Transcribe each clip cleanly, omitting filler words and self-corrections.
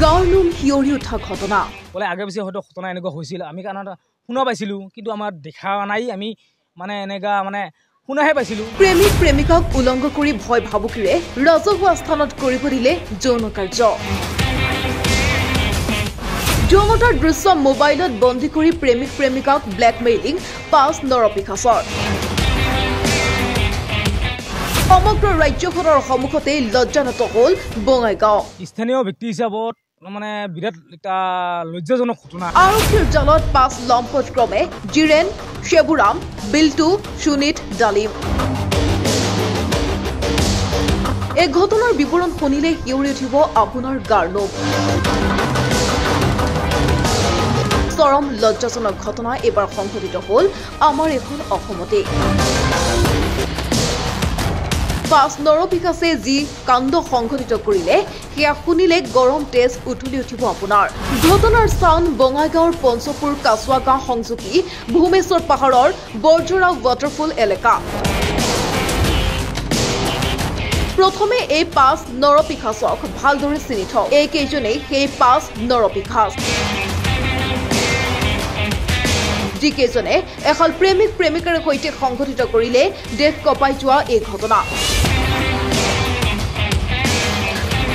গাঁৱৰ নোম শিয়ৰি উঠা ঘটনা। বোলে আগে পিছে হয়তো ঘটনা এনেকুৱা হৈছিল, আমি কাৰণ শুনা পাইছিলোঁ, কিন্তু আমাৰ দেখা নাই, আমি মানে এনেকুৱা মানে শুনাহে পাইছিলোঁ। প্ৰেমিক প্ৰেমিকাক উলংগ কৰি ভয় ভাবুকিৰে ৰাজহুৱা স্থানত কৰিব দিলে যৌন কাৰ্য। যৌনতাৰ দৃশ্য মোবাইলত বন্দী কৰি প্ৰেমিক প্ৰেমিকাক ব্লেকমেইলিং পাঁচ নৰপিশাচৰ। সমগ্ৰ ৰাজ্যখনৰ সন্মুখতেই লজ্জানত হ'ল বঙাইগাঁও। স্থানীয় ব্যক্তি হিচাপত মানে বিৰাট এটা লজ্জাজনক ঘটনা। আৰক্ষীৰ জালত পাঁচ লম্পট ক্ৰমে জিৰেন, শেবুৰাম, বিল্টু, সুনীত, ডালিম। এই ঘটনাৰ বিৱৰণ শুনিলে শিয়ৰি উঠিব আপোনাৰ গাৰ নোম। চৰম লজ্জাজনক ঘটনা এইবাৰ সংঘটিত হ'ল আমাৰ এখন অসমতেই। পাঁচ নৰপিশাচে যি কাণ্ড সংঘটিত কৰিলে সেয়া শুনিলে গৰম তেজ উথলি উঠিব আপোনাৰ। ঘটনাৰ স্থান বঙাইগাঁৱৰ পঞ্চপুৰ কাছুৱা গাঁও সংযোগী ভূমেশ্বৰ পাহাৰৰ বৰঝৰা ৱাটাৰফল এলেকা। প্ৰথমে এই পাঁচ নৰপিশাচক ভালদৰে চিনি থওক। এইকেইজনেই সেই পাঁচ নৰপিশাচ, যিকেইজনে এহাল প্ৰেমিক প্ৰেমিকাৰ সৈতে সংঘটিত কৰিলে দেশ কঁপাই যোৱা এই ঘটনা।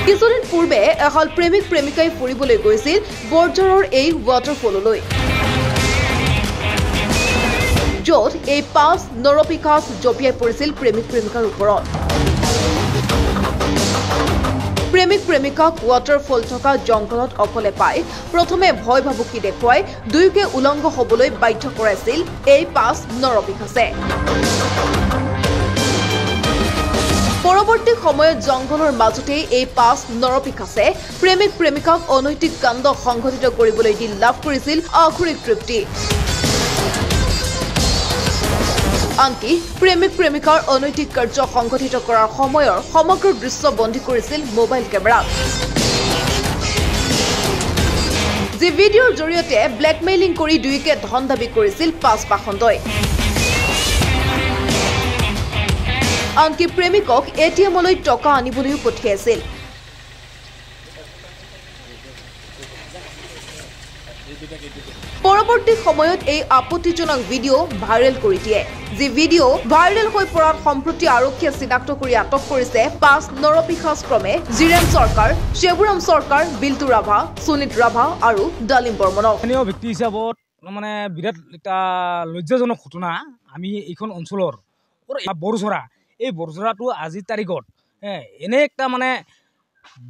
কিছুদিন পূৰ্বে এহাল প্ৰেমিক প্ৰেমিকাই ফুৰিবলৈ গৈছিল বৰঝাৰৰ এই ৱাটাৰফললৈ, য'ত এই পাঁচ নৰপিশাচ জঁপিয়াই পৰিছিল প্ৰেমিক প্ৰেমিকাৰ ওপৰত। প্ৰেমিক প্ৰেমিকাক ৱাটাৰফল থকা জংঘলত অকলে পাই প্ৰথমে ভয় ভাবুকি দেখুৱাই দুয়োকে উলংগ হ'বলৈ বাধ্য কৰাইছিল এই পাঁচ নৰপিশাচে। পৰৱৰ্তী সময়ত জংঘলৰ মাজতেই এই পাঁচ নৰপিশাচে প্ৰেমিক প্ৰেমিকাক অনৈতিক কাণ্ড সংঘটিত কৰিবলৈ দি লাভ কৰিছিল আসুৰিক তৃপ্তি। আনকি প্ৰেমিক প্ৰেমিকাৰ অনৈতিক কাৰ্য সংঘটিত কৰাৰ সময়ৰ সমগ্ৰ দৃশ্য বন্দী কৰিছিল মোবাইল কেমেৰাত, যি ভিডিঅ'ৰ জৰিয়তে ব্লেকমেইলিং কৰি দুয়োকে ধন দাবী কৰিছিল পাঁচ পাখণ্ডই। আনকি প্ৰেমিকক এটিএমলৈ টকা আনিবলৈও পঠিয়াইছিল। পৰৱৰ্তী সময়ত এই আপত্তিজনক ভিডিঅ' ভাইৰেল কৰি দিয়ে, যি ভিডিঅ' ভাইৰেল হৈ পৰাত সম্প্ৰতি আৰক্ষীয়ে চিনাক্ত কৰি আটক কৰিছে পাঁচ নৰপিশাচ ক্ৰমে জিৰেন চৰকাৰ, শেবুৰাম চৰকাৰ, বিল্টু ৰাভা, সুনীত ৰাভা আৰু ডালিম বৰ্মনক। স্থানীয় ব্যক্তি হিচাপত মানে বিৰাট এটা লজ্জাজনক ঘটনা। আমি এইখন অঞ্চলৰ বৰঝৰা, এই বৰঝৰাটো আজিৰ তাৰিখত এনে একটা মানে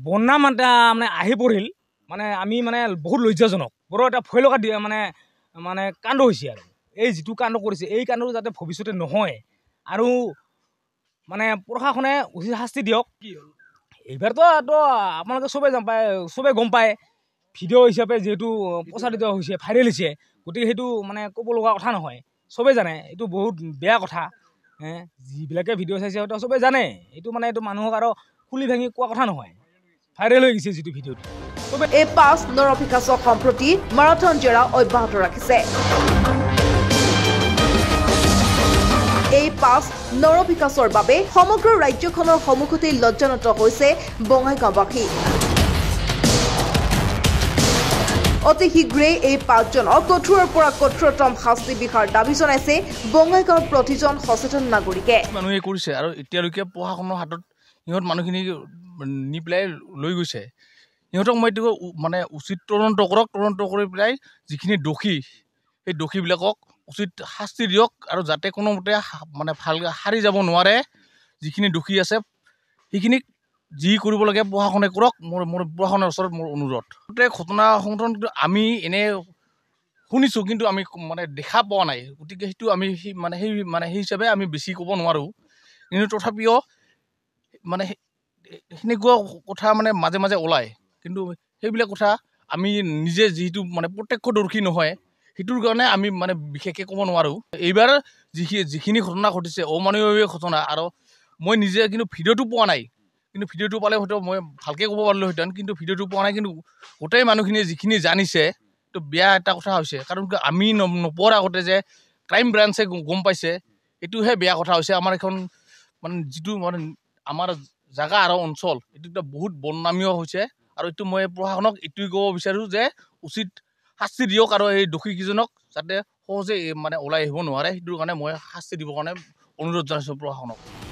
বন্যাম এটা মানে আহি পৰিল, মানে আমি মানে বহুত লজ্জাজনক, বৰ এটা ভয় লগা দিয়ে মানে মানে কাণ্ড হৈছে। আৰু এই যিটো কাণ্ড কৰিছে এই কাণ্ডটো যাতে ভৱিষ্যতে নহয় আৰু মানে প্ৰশাসনে উচিত শাস্তি দিয়ক। কি হ'ল এইবাৰতো আপোনালোকে চবেই গম পায়, চবেই গম পায় ভিডিঅ' হিচাপে যিহেতু প্ৰচাৰিত হৈছে, ভাইৰেল হৈছে, গতিকে সেইটো মানে ক'ব লগা কথা নহয়, চবেই জানে এইটো বহুত বেয়া কথা। যিবিলাকে ভিডিঅ' চাইছে হয়তো চবেই জানে এইটো, মানে এইটো মানুহক আৰু খুলি ভাঙি কোৱা কথা নহয়, ভাইৰেল হৈ গৈছে যিটো ভিডিঅ'টো। এই পাঁচ নৰপিশাচক সম্প্ৰতি মাৰাথন জেৰা অব্যাহত ৰাখিছে। এই পাঁচ নৰপিশাচৰ বাবে সমগ্ৰ ৰাজ্যখনৰ সন্মুখতেই লজ্জানত হৈছে বঙাইগাঁওবাসী। অতি শীঘ্ৰেই এই পাঁচজনক কঠোৰৰ পৰা কঠোৰতম শাস্তি বিহাৰ দাবী জনাইছে বঙাইগাঁৱৰ প্ৰতিজন সচেতন নাগৰিকে। মানুহে কৰিছে আৰু এতিয়ালৈকে প্ৰশাসনৰ হাতত সিহঁত মানুহখিনি নি পেলাই লৈ গৈছে। সিহঁতক মই এইটো মানে উচিত তদন্ত কৰক, তদন্ত কৰি পেলাই যিখিনি দোষী সেই দোষীবিলাকক উচিত শাস্তি দিয়ক আৰু যাতে কোনোমতে মানে ভাল সাৰি যাব নোৱাৰে। যিখিনি দোষী আছে সেইখিনিক যি কৰিব লাগে প্ৰশাসনে কৰক, মোৰ মোৰ প্ৰশাসনৰ ওচৰত মোৰ অনুৰোধ। গোটেই ঘটনা সংঘটন আমি এনেই শুনিছোঁ, কিন্তু আমি মানে দেখা পোৱা নাই, গতিকে সেইটো আমি মানে সেই হিচাপে আমি বেছি ক'ব নোৱাৰোঁ। কিন্তু তথাপিও মানে সেনেকুৱা কথা মানে মাজে মাজে ওলায়, কিন্তু সেইবিলাক কথা আমি নিজে যিহেতু মানে প্ৰত্যক্ষদৰ্শী নহয়, সেইটোৰ কাৰণে আমি মানে বিশেষকৈ ক'ব নোৱাৰোঁ। এইবাৰ যিখিনি ঘটনা ঘটিছে অমানৱীয় ঘটনা, আৰু মই নিজে কিন্তু ভিডিঅ'টো পোৱা নাই, কিন্তু ভিডিঅ'টো পালে হয়তো মই ভালকৈ ক'ব পাৰিলোহেঁতেন, কিন্তু ভিডিঅ'টো পোৱা নাই। কিন্তু গোটেই মানুহখিনিয়ে যিখিনি জানিছে তো বেয়া এটা কথা হৈছে, কাৰণ আমি নোপোৱাৰ আগতে যে ক্ৰাইম ব্ৰাঞ্চে গম পাইছে, এইটোহে বেয়া কথা হৈছে। আমাৰ এখন মানে যিটো মানে আমাৰ জাগা আৰু অঞ্চল এইটো এটা বহুত বদনামীয় হৈছে। আৰু এইটো মই প্ৰশাসনক এইটোৱে ক'ব বিচাৰোঁ যে উচিত শাস্তি দিয়ক আৰু এই দোষীকেইজনক যাতে সহজে মানে ওলাই আহিব নোৱাৰে, সেইটোৰ কাৰণে মই শাস্তি দিবৰ কাৰণে অনুৰোধ জনাইছোঁ প্ৰশাসনক।